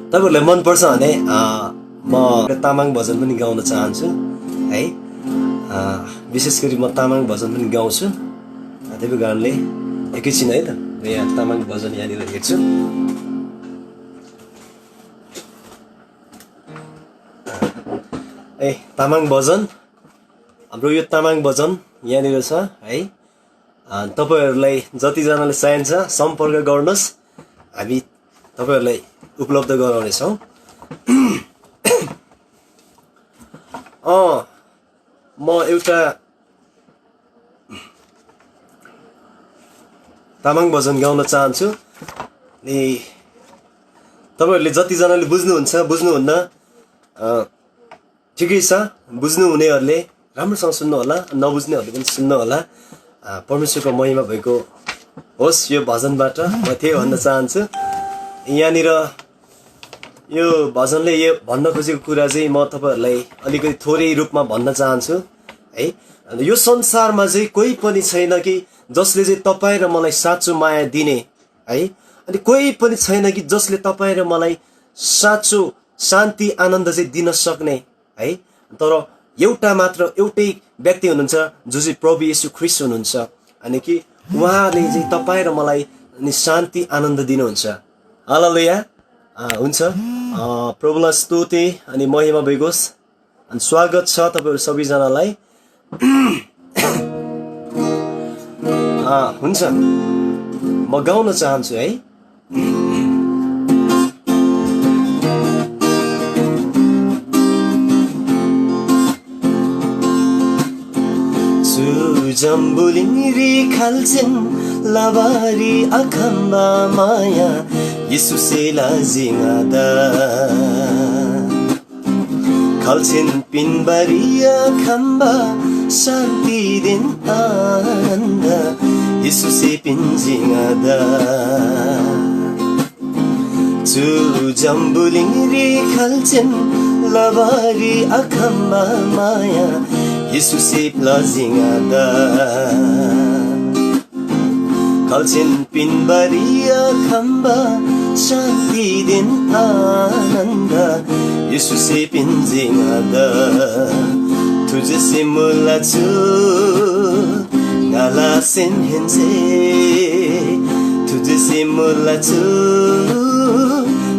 तपाईहरुलाई मन पर्छ भने म तामाङ भजन पनि गाउन चाहन्छु है। विशेष गरी म तामाङ भजन पनि गाउँछु। त्यही कारणले एकैछिन है त म यहाँ तामाङ भजन यहाँनिर हेर्छु। तामाङ भजन हाम्रो यो तामाङ भजन यहाँनिर छ है। तपाईहरुलाई जतिजनाले चाहिन्छ सम्पर्क गर्नुस्, हामी तपाईहरुलाई उपलब्ध गराउने छौं। म एउटा तामाङ भजन गाउन चाहन्छु। अनि तपाईहरुले जतिजनाले बुझ्नुहुन्छ बुझ्नुहुन्न ठिकै छ, बुझ्नु हुनेहरुले राम्रोसँग सुन्नु होला, नबुझ्नेहरुले पनि सुन्नु होला। परमेश्वरको महिमा भएको होस् यो भजनबाट, म त्यही भन्न चाहन्छु। यहाँनिर यो भजनले यो भन्न खोजेको कुरा चाहिँ म तपाईहरुलाई अलिकति थोरै रूपमा भन्न चाहन्छु है। यो संसारमा चाहिँ कोही पनि छैन कि जसले चाहिँ तपाई र मलाई साँचो माया दिने है। अनि कोही पनि छैन कि जसले तपाई र मलाई साँचो शान्ति आनन्द चाहिँ दिन सक्ने है। तर एउटा मात्र एउटै व्यक्ति हुनुहुन्छ जो चाहिँ प्रभु येशू ख्रीष्ट हुनुहुन्छ। अनि कि उहाँले चाहिँ तपाई र मलाई अनि शान्ति आनन्द दिनुहुन्छ। हालेलुया। हुन्छ, प्रभुलाई स्तुति अनि महिमा होस्। अनि स्वागत छ तपाईहरु सबैजनालाई। हुन्छ, म गाउन चाहन्छु है। जम्बुलिङरी खाल्छन् लाबारी अखम्बा माया येशूसेला जिङादा खाल्छन् पिनबारी अखम्बा शान्ति दिन आनन्द येशूसे पिन्जिङादा जम्बुलिङरी खाल्छन् लाबारी अखम्बा माया येशूसे प्लाजिङादा खाल्छन् पिनबारी अखम्बा शान्ति दिन आनन्द येशूसे पिन्जिङादा तुझसे मुलाछु नाला सेन्हेन्से तुझसे मुलाछु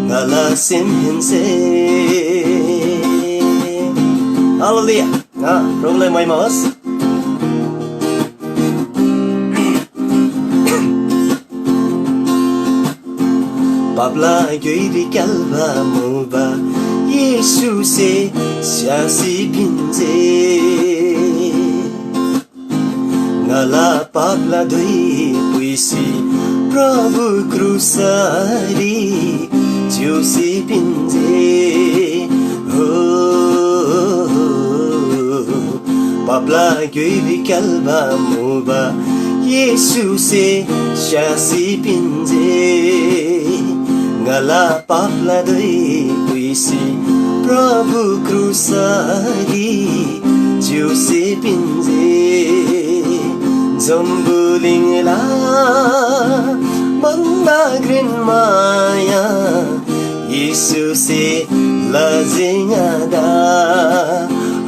नाला सेन्हेन्से। हालेलुया। प्रभुलाई महिमा होस्। पापला गइरी क्याल्भा मुबा येशूसे स्यासी पिन्जे नला पापला धुई पुइसी प्रभु क्रुसारी ज्योसी पिन्जे हो पापला गइरी क्याल्भा मुबा येशूसे स्यासी पिन्जे गला पापला धुई पुइसी प्रभु क्रुसारी ज्योसे पिन्जे जम्बुलिङला मनमा ग्रेन माया येशूसे लजिङादा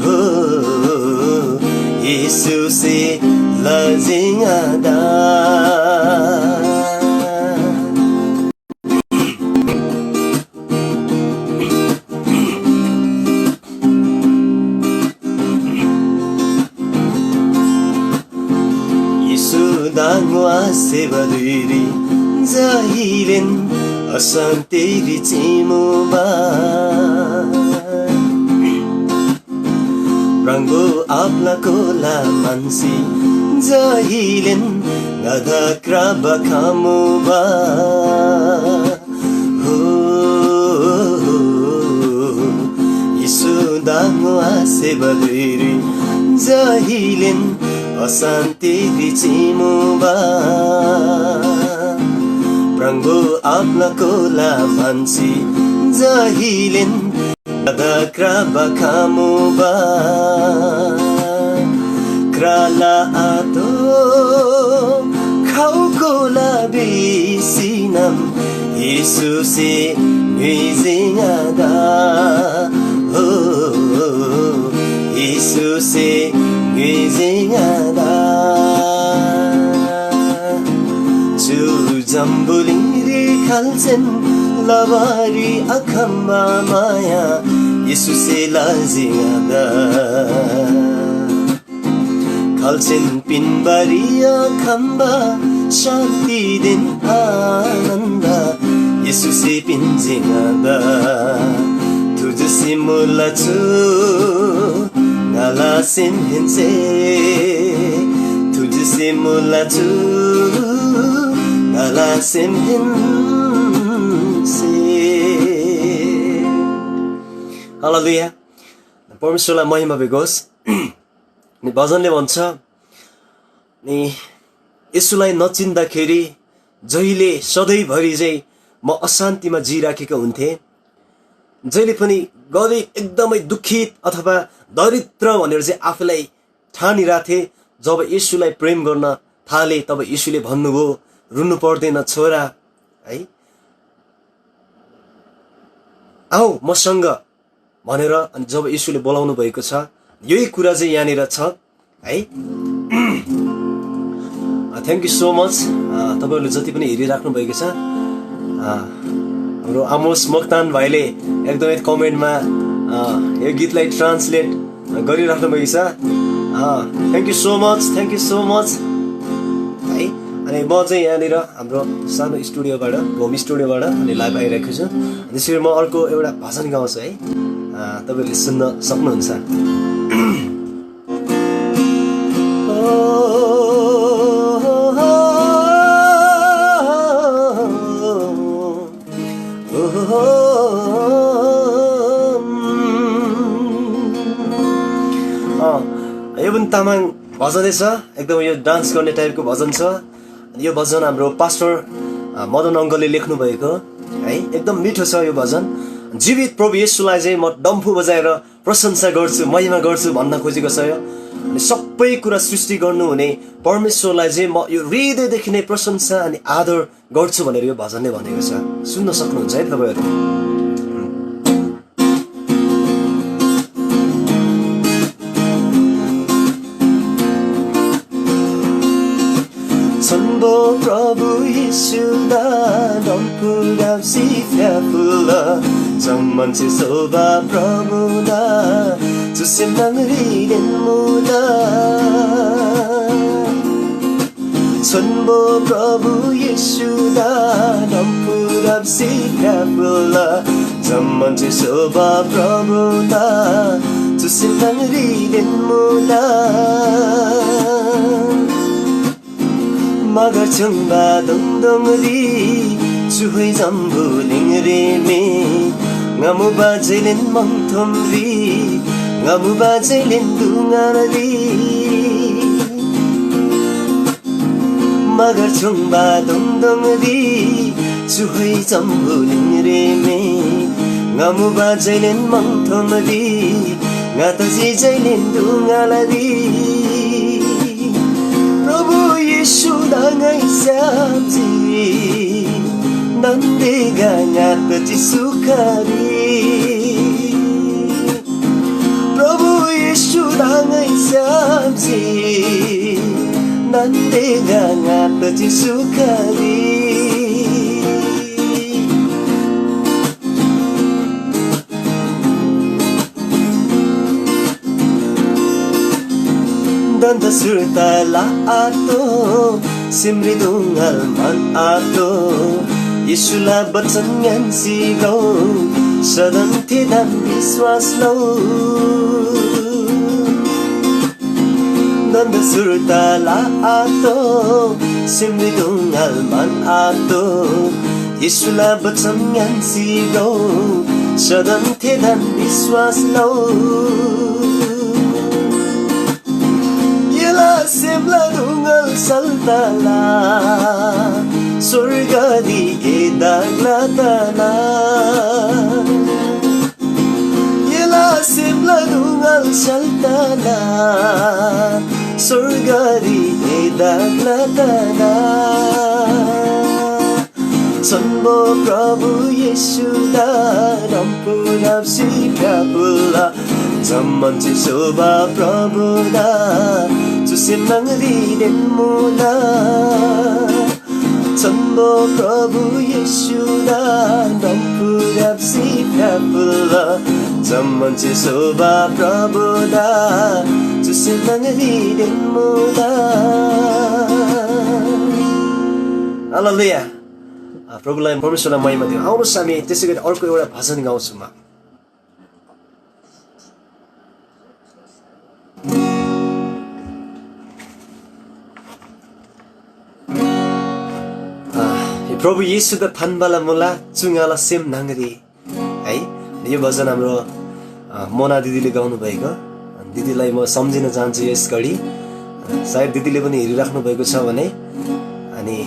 हो येशूसे लजिङादा सेवादुरी जाहिलेन अशान्तेरी चिमोबा रंगो आपला कोला मानसी जाहिलेन गधा क्राबा खामोबा हो यीशु दांगो सेवादुरी जाहिलेन अशान्ति चिमोबा प्रंगो आपला कोला मानसी जाहिलेन गधा क्राबा खामोबा क्राला आतो खाउ कोला बेसिनम येशूसे नुइजिङ se ngezengada Chu jambuling khalchen labari akhamba maya Yesu se lazingada khalchen pinbari akhamba shanti din ananda Yesu se pinjingada तुझसे मुला छु ngala sim hinse तुझसे मुला छु ngala sim hinse हालेलुया परमेश्वरलाई महिमा होस् नि भजनले भन्छ नि यसुलाई नचिन्दाखेरि जहिले सधैँभरि चाहिँ म अशान्तिमा जिराखेको हुन्थे जहिले पनि गरिब एकदमै दुखित अथवा दरिद्र भनेर चाहिँ आफूलाई ठानिराथे जब येशूलाई प्रेम गर्न थाले तब येशूले भन्नुभयो रुनु पर्दैन छोरा है आऊ मसँग भनेर अनि जब येशूले बोलाउनु भएको छ यही कुरा चाहिँ यहाँनिर छ है थ्यांक यू सो मच तपाईहरुले जति पनि हेरिराख्नु भएको छ हाम्रो आमोस मोक्तान भाइले एकदमै कमेन्टमा यो गीतलाई ट्रान्सलेट गरिराख्नु भएको छ थ्यांक यू सो मच है अनि म चाहिँ यहाँनिर हाम्रो सानो स्टुडियोबाट होम स्टुडियोबाट अनि लाइभ आइरहेको छु त्यसरी म अर्को एउटा भजन गाउँछु है तपाईहरुले सुन्न सक्नुहुन्छ एवं तामाङ भजन छ एकदम यो डान्स गर्ने टाइपको भजन छ यो भजन हाम्रो पास्टर मदन अङ्कलले लेख्नु भएको है एकदम मिठो छ यो भजन जीवित प्रभु येशूलाई चाहिँ म डम्फु बजाएर प्रशंसा गर्छु महिमा गर्छु भन्न खोजेको छ यो अनि सबै कुरा सृष्टि गर्नुहुने परमेश्वरलाई चाहिँ म यो हृदयदेखि नै प्रशंसा अनि आदर गर्छु भनेर यो भजनले भनेको छ सुन्न सक्नुहुन्छ है तपाईहरु प्रभु येशूदा डम्फुरा सिफ्या फुला जम्मन्छे शोभा प्रभुदा चुसे मङ्री देन्मुदा छन्बो प्रभु येशूदा डम्फुरा सिफ्या फुला जम्मन्छे शोभा प्रभुदा चुसे मङ्री देन्मुदा मगर चुङ्बा दङदङरी चुहै जम्बु लिङरे मे ngamo bajailin mangthomri ngamo bajailin dungarri magar chungba dongdongri chuhoi jambulin re me ngamo bajailin mangthomri ngata jijailin dungarri प्रभु येशू dangai samji nandega ngati sukari प्रभु येशू dangai samji nandega ngati sukari Danda surta la ato simri dungal man ato Yeshula bachan ngan sigo sadan thidan viswas lo Danda surta la ato simri dungal man ato Yeshula bachan ngan sigo sadan thidan viswas lo Simla dungal saltala surga di edaglatana Yela simla dungal saltala surga di edaglatana Sanbo Prabhu Yeshu da rampurab si prabula Zaman soba prabuda Susimangri den mula Sambo Prabhu Yeshuda Nampurab Sipapula Zaman soba prabuda Susimangri den mula Hallelujah प्रभुलाई परमेश्वरलाई महिमा दिउँ आउनुहोस् हामी त्यसै गरी अर्को एउटा भजन गाउँछौँ प्रभु येशू द थानबाला मुला चुङ्गाला सेम नाङ्गरी है यो भजन हाम्रो मोना दिदीले गाउनु भएको दिदीलाई म सम्झिन चाहन्छु यस घडी सायद दिदीले पनि हेरिराख्नु भएको छ भने अनि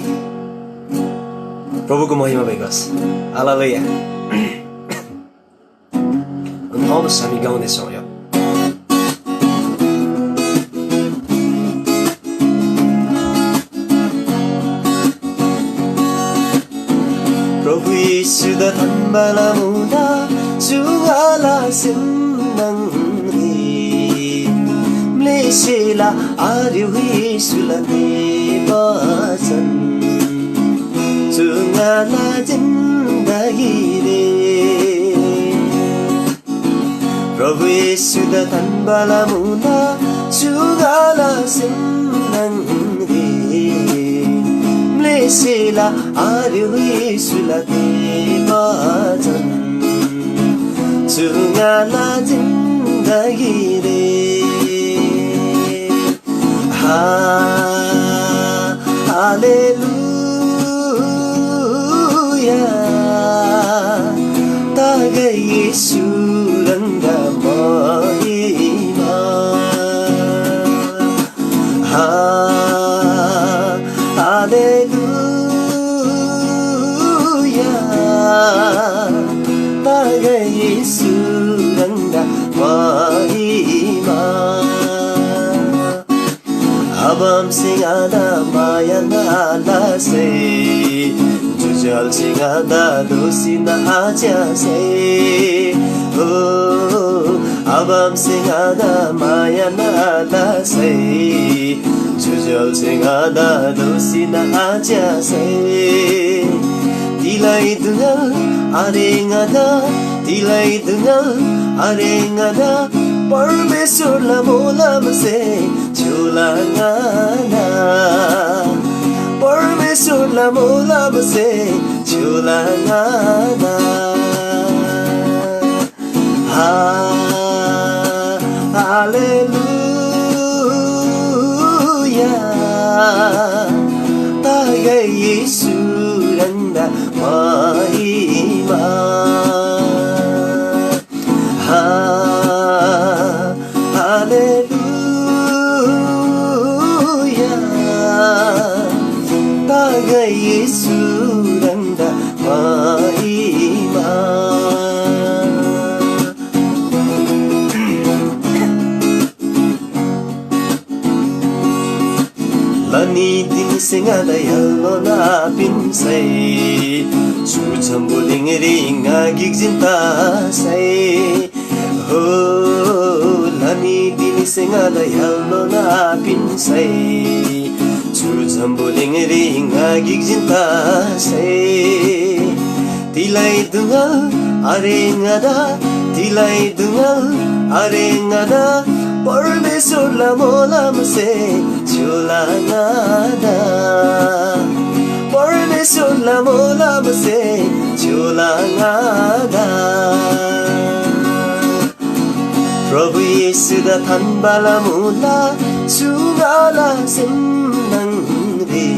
प्रभुको महिमा भएको होस् हालेलुया आउनुहोस् हामी गाउँदैछौँ यो प्रभु येशू द थानबाला मुला चुङ्गाला सेम नाङ्गरी म्लेसेला आर्यो येशूला देवचन चुङ्गाला जिन्दगी रे प्रभु येशू द थानबाला मुला चुङ्गाला सेम नाङ्गरी म्लेसेला आर्यो येशूला देवचन चुङ्गाला जिन्दगी रे हालेलुया तागै येशू रङ्ग महिमा हालेलुया तागै येशू रङ्ग महिमा Abam singada mayana lase Jujal singada dosina aja se Oh Abam singada mayana lase Jujal singada dosina aja se Tilai dungal arengada Tilai dungal arengada परमेश्वरलाई बोलामसे झुलाङाना परमेश्वरलाई बोलामसे झुलाङाना हालेलुया तागै येशू रङ्ग महिमा Hallelujah, tagai Yesu randa mahima. Lani din singada yalona pinsai, sucham buling ringa gigzinta sai. Oh, lani dini singala yalno na pinsay Chuzambuling ringa gigzinta say Tilay dungal arengada Tilay dungal arengada Parmesor la molam se chulangada Parmesor la molam se chulangada प्रभु येशू the थानबाला मुला चुङ्गाला same नाङ्गरी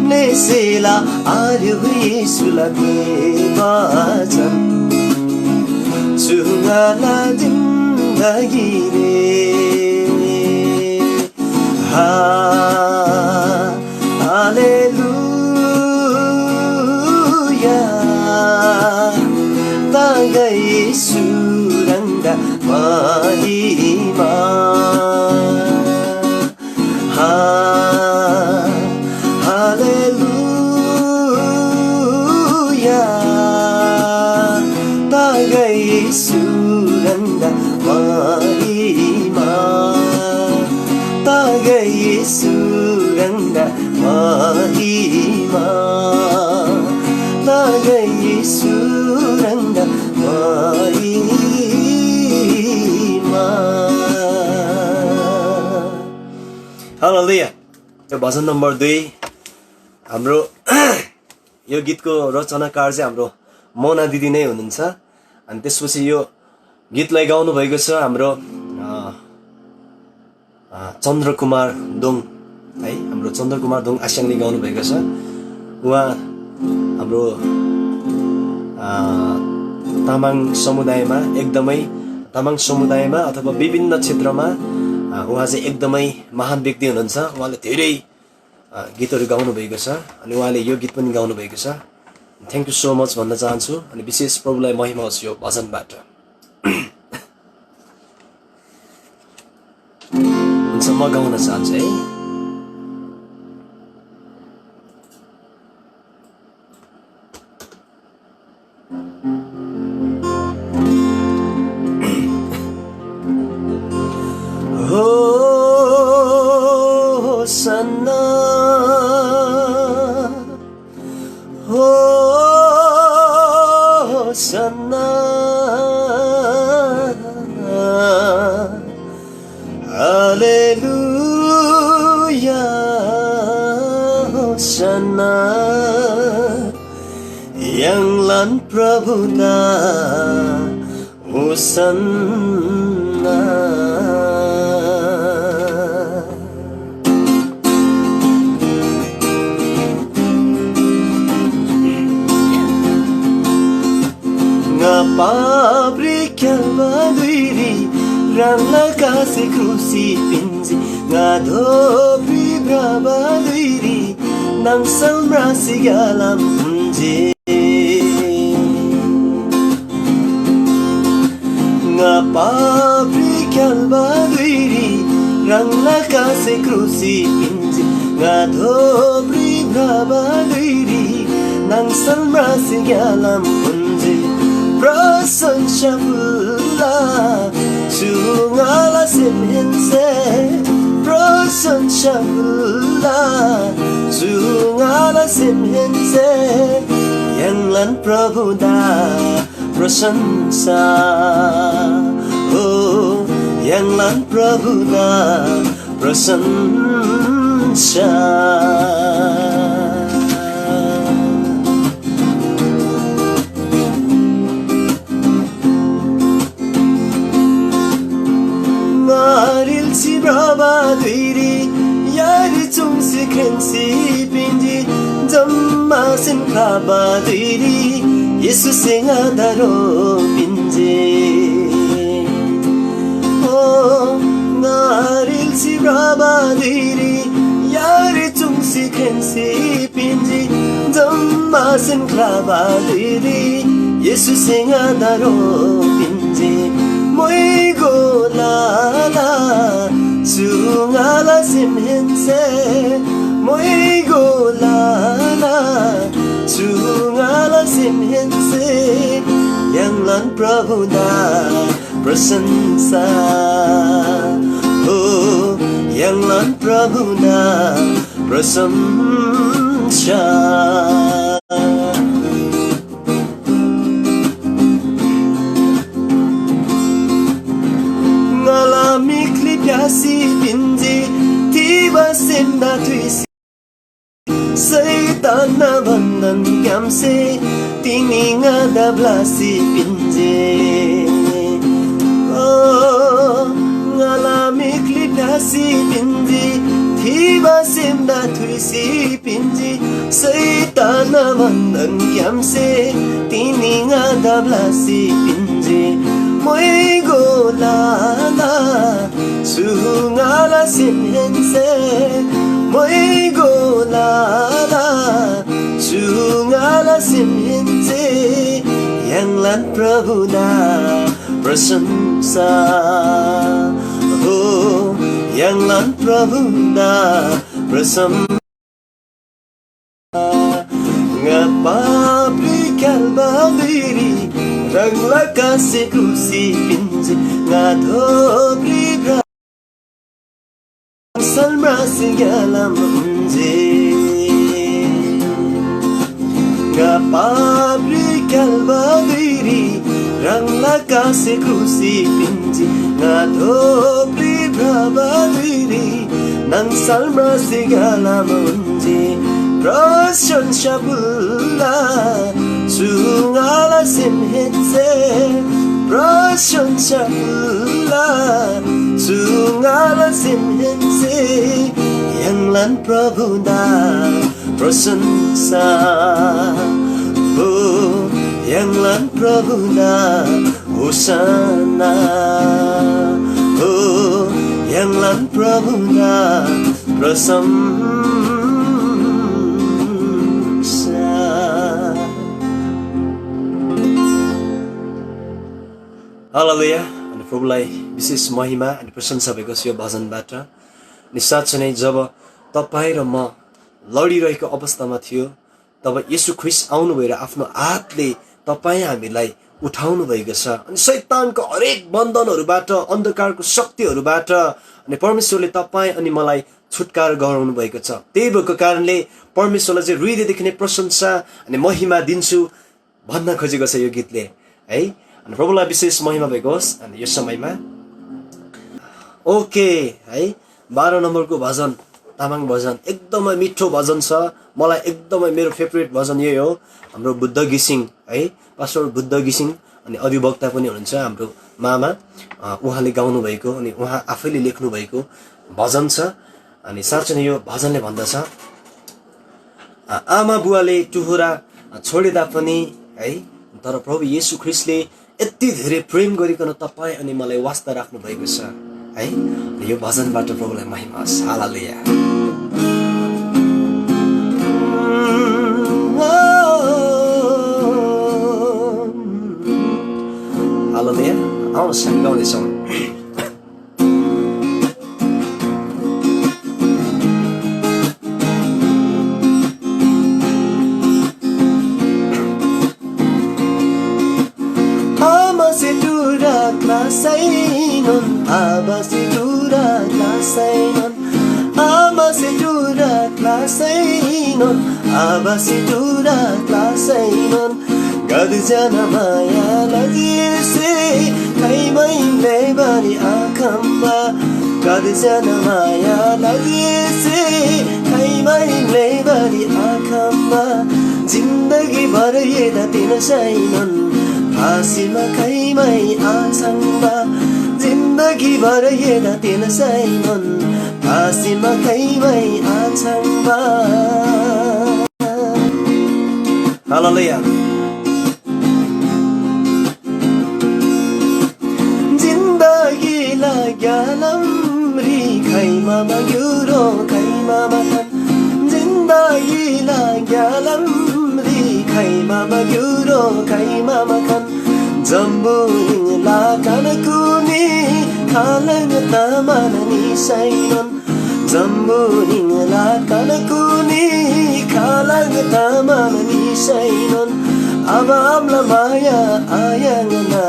म्लेसेला आर्यो येशूला देवचन चुङ्गाला जिन्दगी रे हालेलुया तागै येशू महिमा हालेलुया तागै येशू Yesuranga mahima Taga Yesuranga mahima Taga Yesuranga mahima Hallelujah. यो भजन number 2 हाम्रो यो गीतको रचनाकार चाहिँ हाम्रो मोना दिदी नै हुनुहुन्छ अनि त्यसपछि यो गीतलाई गाउनु भएको छ हाम्रो चन्द्रकुमार दोङ है हाम्रो चन्द्रकुमार दोङ आस्याङले गाउनु भएको छ उहाँ हाम्रो तामाङ समुदायमा अथवा विभिन्न क्षेत्रमा उहाँ चाहिँ एकदमै महान व्यक्ति हुनुहुन्छ उहाँले धेरै गीतहरू गाउनु भएको छ अनि उहाँले यो गीत पनि गाउनु भएको छ थ्यांक यू सो मच भन्न चाहन्छु अनि विशेष प्रभुलाई महिमा होस् यो भजनबाट हुन्छ म गाउन चाहन्छु है Hosanna, Hosanna, Hallelujah, Hosanna, Yang Lan Prabhu na Hosanna. Pabri Calvary Rana Kasi Cruci Pinji Ngadobri Brabadiri Nang Samrasi Galam Punji Nga Pabri Calvary Rana Kasi Cruci Pinji Ngadobri Brabadiri Nang Samrasi Galam Punji Prasancha pula Sungala simhinse Prasancha pula Sungala simhinse Yang lan Prabhu da prasansa Oh Yang lan Prabhu da prasansa Si brava diri yari chung si kren si pinji jamma sin khaba diri yesu singa daro pinji oh naril si brava diri yari chung si kren si pinji jamma sin khaba diri yesu singa daro pinji moi go la la Sungala simhinse moi go la la Sungala simhinse Yang lan Prabhu na prasansa Oh Yang lan Prabhu na prasansa Piasi pinji tiba simna tuisi Saitana vandan kyamse tini ngada blasi pinji Oh ngalami kli piasi pinji tiba simna tuisi pinji Saitana vandan kyamse tini ngada blasi pinji Moi go la la Sungala simhense moi go la la Sungala simhense Yang lan Prabhu na prasansa Oh Yang lan Prabhu na prasansa Nga Pabri Calvary rangla kasih kusi pinji ngadhobri bra salma singalam unje ngapabri kalbadiri rangla kasih kusi pinji ngadhobri bra badiri nang salma singalam unje Roshan Shabula Sungala Simhitse Roshan Shabula Sungala Simhitse Yang Lan Prabhuda Prasansa Oh Yang Lan Prabhuda Hosana Oh Yang Lan Prabhuda Prasansa Hallelujah अनि प्रभुलाई विशेष महिमा अनि प्रशंसा भएको छ यो भजनबाट अनि साँच्चै नै जब तपाईँ र म लडिरहेको अवस्थामा थियो तब येशू ख्रीष्ट आउनुभयो र आफ्नो हातले तपाईँ हामीलाई उठाउनु भएको छ अनि शैतानको हरेक बन्धनहरूबाट अन्धकारको शक्तिहरूबाट अनि परमेश्वरले तपाईँ अनि मलाई छुटकारा गराउनु भएको छ त्यही भएको कारणले परमेश्वरलाई चाहिँ हृदयदेखि नै प्रशंसा अनि महिमा दिन्छु भन्न खोजेको छ यो गीतले है अनि प्रभुलाई विशेष महिमा भएको होस् अनि यो समयमा ओके है 12 नम्बरको भजन तामाङ भजन एकदमै मिठो भजन छ मलाई एकदमै मेरो फेभरेट भजन यही हो हाम्रो बुद्ध घिसिङ है पास्टर बुद्ध घिसिङ अनि अधिवक्ता पनि हुनुहुन्छ हाम्रो मामा उहाँले गाउनु भएको अनि उहाँ आफैले लेख्नु भएको भजन छ अनि साँच्चै नै यो भजनले भन्दछ आमा बुवाले टुहुरा छोडिदा पनि है तर प्रभु येशू ख्रीष्टले यति धेरै प्रेम गरिकन तपाईँ अनि मलाई वास्ता राख्नु भएको छ है यो भजनबाट प्रभुलाई महिमा होस् हालेलुया हालेलुया आउनुहोस् हामी गाउँदैछौँ Sainon, abasidura klasainon, abasidura klasainon, abasidura klasainon. Gadjana maya lagise, kaimai lebari akamba. Gadjana maya lagise, kaimai lebari akamba. Zindagi bhar yeda tin sainon. फाँसीमा खैमै आछङ्बा जिन्दगी भर हेर्दा तिन सैनन् फाँसीमा खैमै आछङ्बा हालेलुया जिन्दगी लाग्यालम्री खैमा मग्युरो खैमा मथन जिन्दगी लाग्यालम्री खैमा मग्युरो खैमा मथन जम्बुलिङ लाकान कुनी खालङ तामाननी सैनन् जम्बुलिङ लाकान कुनी खालङ तामाननी सैनन् अब आम्ला माया आयाङना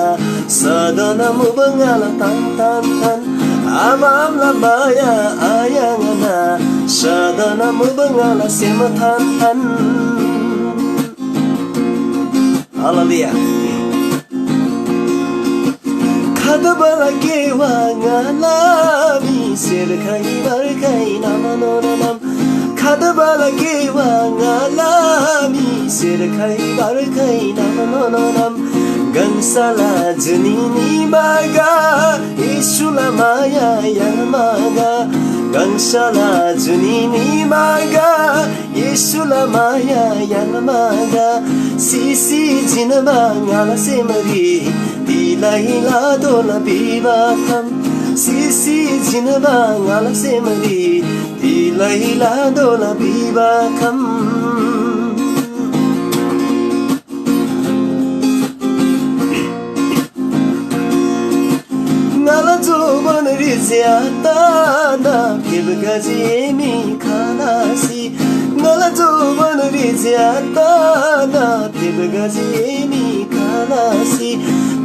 सदन मुबङ्गाल तान तान तान अब आम्ला माया आयाङना सदन मुबङ्गाल सेम थान थान हालेलुया Kadabala kewa ngalami sirkai barkai namanonam Kadabala kewa ngalami sirkai barkai namanonam Gansala junini maga isula maya yamaga Gansala junini maga isula maya yamaga Sisi jinama ngala semari Dilahila dola bibakam Sisi jinaba ngala semari Dilahila dola bibakam Ngala joban riziyata na Kilgaji emi khalasi Ngala joban riziyata na Kilgaji emi khalasi लालासी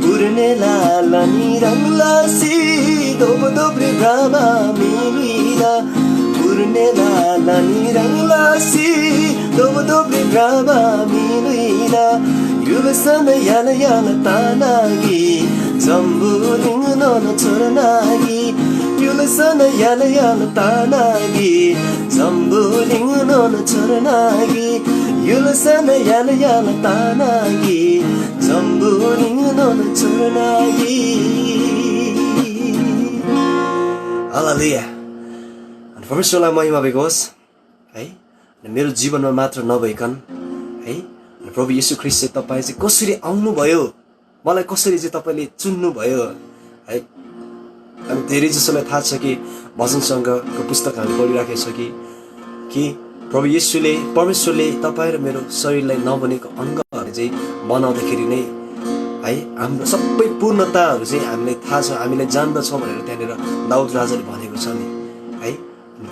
पुर्नेला लानी रंगलासी दोबदोब्रे ब्रामा मिलिला पुर्नेला लानी रंगलासी दोबदोब्रे ब्रामा मिलिला युवसन याला याला तानागी जम्बुलिङ non छोरनागी युवसन याला याला तानागी जम्बुलिङ non छोरनागी युवसन याला याला तानागी जम्बुलिङ non छोरनागी हालेलुया परमेश्वरलाई महिमा भएको होस् है मेरो जीवनमा मात्र नभइकन है प्रभु येशू ख्रीष्ट चाहिँ तपाईँ चाहिँ कसरी आउनुभयो मलाई कसरी चाहिँ तपाईँले चुन्नुभयो है अनि धेरै जसोलाई थाहा छ कि भजन सङ्घको पुस्तक हामी पढिराखेको छ कि प्रभु येशूले परमेश्वरले तपाईँ र मेरो शरीरलाई नबनेको अङ्गहरू चाहिँ बनाउँदाखेरि नै है हाम्रो सबै पूर्णताहरू चाहिँ हामीलाई थाहा छ हामीलाई जान्दछौँ भनेर त्यहाँनिर दाउद राजाले भनेको छ नि है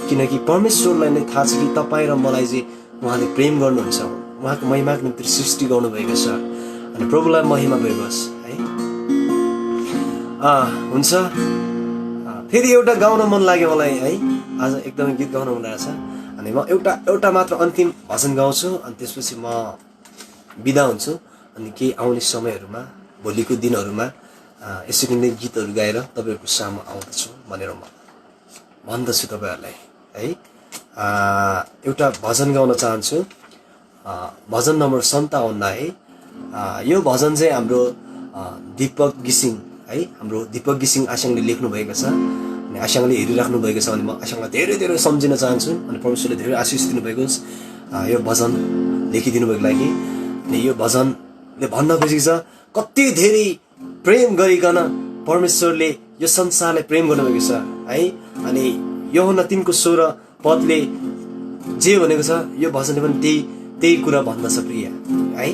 किनकि परमेश्वरलाई नै थाहा छ कि तपाईँ र मलाई चाहिँ उहाँले प्रेम गर्नुहुन्छ उहाँको महिमाको निम्ति सृष्टि गर्नुभएको छ अनि प्रभुलाई महिमा भएको होस् है हुन्छ फेरि एउटा गाउन मन लाग्यो मलाई है आज एकदमै गीत गाउन मन लागेको छ अनि म एउटा मात्र अन्तिम भजन गाउँछु अनि त्यसपछि म बिदा हुन्छु अनि केही आउने समयहरूमा भोलिको दिनहरूमा यसरी नै गीतहरू गाएर तपाईँहरूको सामु आउँदछु भनेर म भन्दछु तपाईँहरूलाई है एउटा भजन गाउन चाहन्छु भजन नम्बर 57 है यो भजन चाहिँ हाम्रो दीपक गिसिङ है हाम्रो दीपक गिसिङ आशाङले लेख्नु भएको छ अनि आशाङले हेरिराख्नु भएको छ अनि म आशाङलाई धेरै धेरै सम्झिन चाहन्छु अनि परमेश्वरले धेरै आशिष दिनुभएको होस् यो भजन लेखिदिनु भएको लागि अनि यो भजनले भन्न खोजेको छ कति धेरै प्रेम गरिकन परमेश्वरले यो संसारलाई प्रेम गर्नुभएको छ है अनि यूहन्ना 3:16 पदले जे भनेको छ यो भजनले पनि त्यही कुरा भन्दछ प्रिय है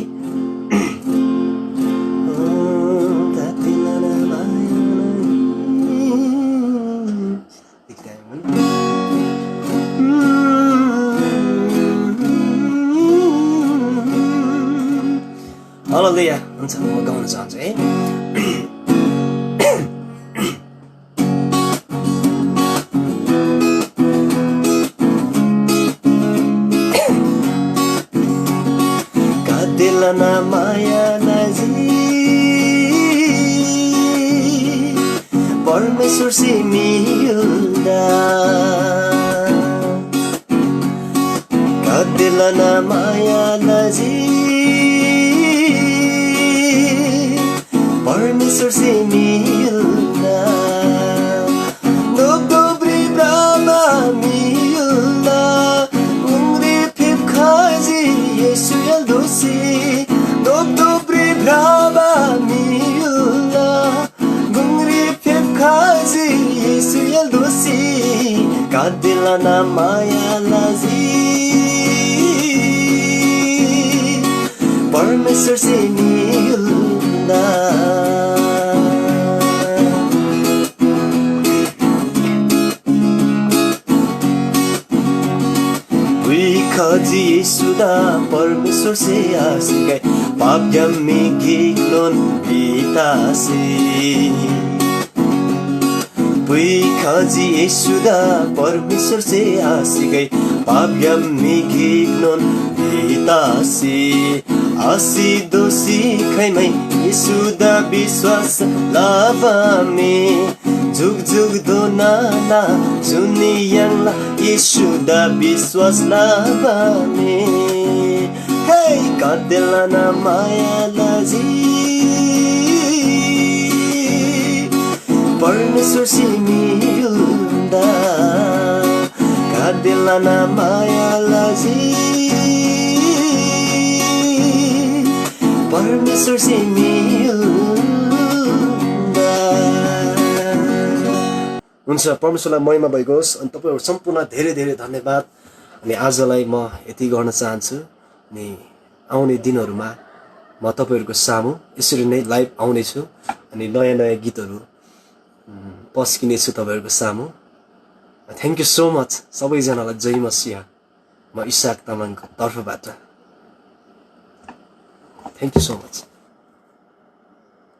हालेलुया हुन्छ म गाउन चाहन्छु है कादेलना माया नजी परमेश्वर से मिल्दा कादेलना माया नजी परमेश्वर से मिल्दा दोब्रे ब्रामा मिल्दा उंगरी फिप खाजी येशू यल्दोसी दोब्रे ब्रामा मिल्दा उंगरी फिप खाजी येशू यल्दोसी कादिलाना माया लाजी परमेश्वर से मिल्दा खजी सुदा परमेश्वर से आसिकै पाप्यम्मी गिग्लोन पितासी पुई खजी सुदा परमेश्वर से आसिकै पाप्यम्मी गिग्लोन पितासी आसी दोषी खैमै सुदा विश्वास लाभामे जुग जुग दो नाना जुनियंला येशुदा विश्वास लाभामे हे कादेलाना माया लाजी परमेश्वर से मिल्दा कादेलाना माया लाजी परमेश्वर से मिल्दा हुन्छ परमेश्वरलाई महिमा भएको होस् अनि तपाईहरु सम्पूर्ण धेरै धेरै धन्यवाद अनि आजलाई म यति गर्न चाहन्छु अनि आउने दिनहरुमा म तपाईहरुको सामु यसरी नै लाइभ आउने छु अनि नयाँ नयाँ गीतहरु पस्किने छु तपाईहरुको सामु थ्यांक यू सो मच सबैजनालाई जय मसीह म इसाक तामाङको तर्फबाट थ्यांक यू सो मच